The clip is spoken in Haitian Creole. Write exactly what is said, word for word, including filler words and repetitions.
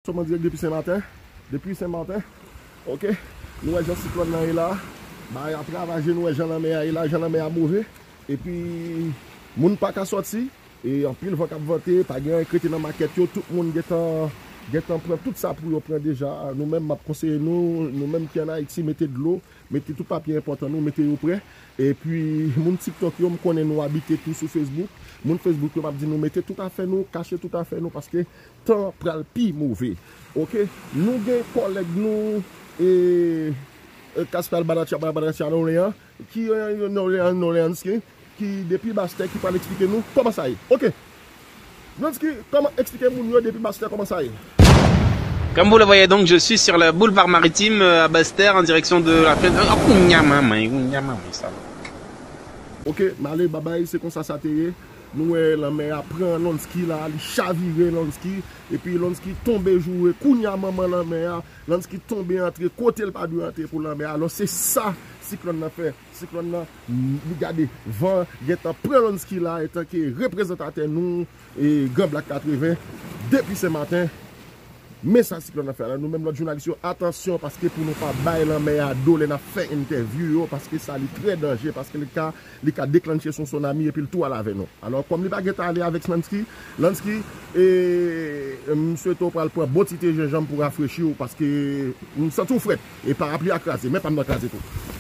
Sòm an dirèk depi Senmaten. Depi Senmaten. Ok. Nou wè jan siklòn nan ye la. Bagay ap ravaje, nou wè jan lanmè a ye la, jan lanmè a move. Epi, moun pa ka sòti. E anpil van k ap vante, pa gen anyen k rete nan makèt yo. Tout moun gentan, gentan pran tout sa pou yo pran deja. Nou menm, m ap konseye nou, nou menm ki ann Ayiti, mete dlo, mete tout papye enpòtan nou, mete yo prè. Epi, moun TikTok yo, m konnen nou abite tou sou Facebook. Moun Facebook yo, m ap di nou, mete tout afè nou, kache tout afè nou, paske tan pral pi move. Ok, nou gen kòlèg nou, e, e, Kasper Baratya, Baratya Nolean, ki, e, Nolean, Noleansky, ki depi Bastè, ki pral eksplike nou kòman sa ye. Ok, Noleansky, kòman, eksplike moun yo depi Bastè kòman sa ye. Comme vous le voyez donc, je suis sur le boulevard maritime euh, à Basse-Terre en direction de la fin. Ah, kounya manman, kounya manman, sa va. Ok, m ale, babay, se konsa sa te ye. Nou wè lanmè a pran Lonsky la, li chavire Lonsky, epi Lonsky tonbe joure kounya manman lanmè a. Lonsky tonbe antre kote l pa dwe antre pou lanmè a. Alò, se sa siklòn nan fè. Siklòn nan, li gade, van gentan pran Lonsky la, etanke reprezantatè nou, e, Gran Blak katreven, depi Senmaten. Men sa siklòn nan fè la. Nou menm lòt jounalis yo, atansyon, paske pou nou pa bay lanmè a do lè n ap fè entèvyou yo, paske sa li trè danje, paske li ka, li ka deklanche yon sonami epi l tou al avè nou. Alò, kòm li pa gentan ale avèk Lonsky, Lonsky, e, m swete w pral pran bon ti te jenjanm pou rafrechi w, paske m santi w frèt, e parapli a kraze, men pa m nan kraze tou.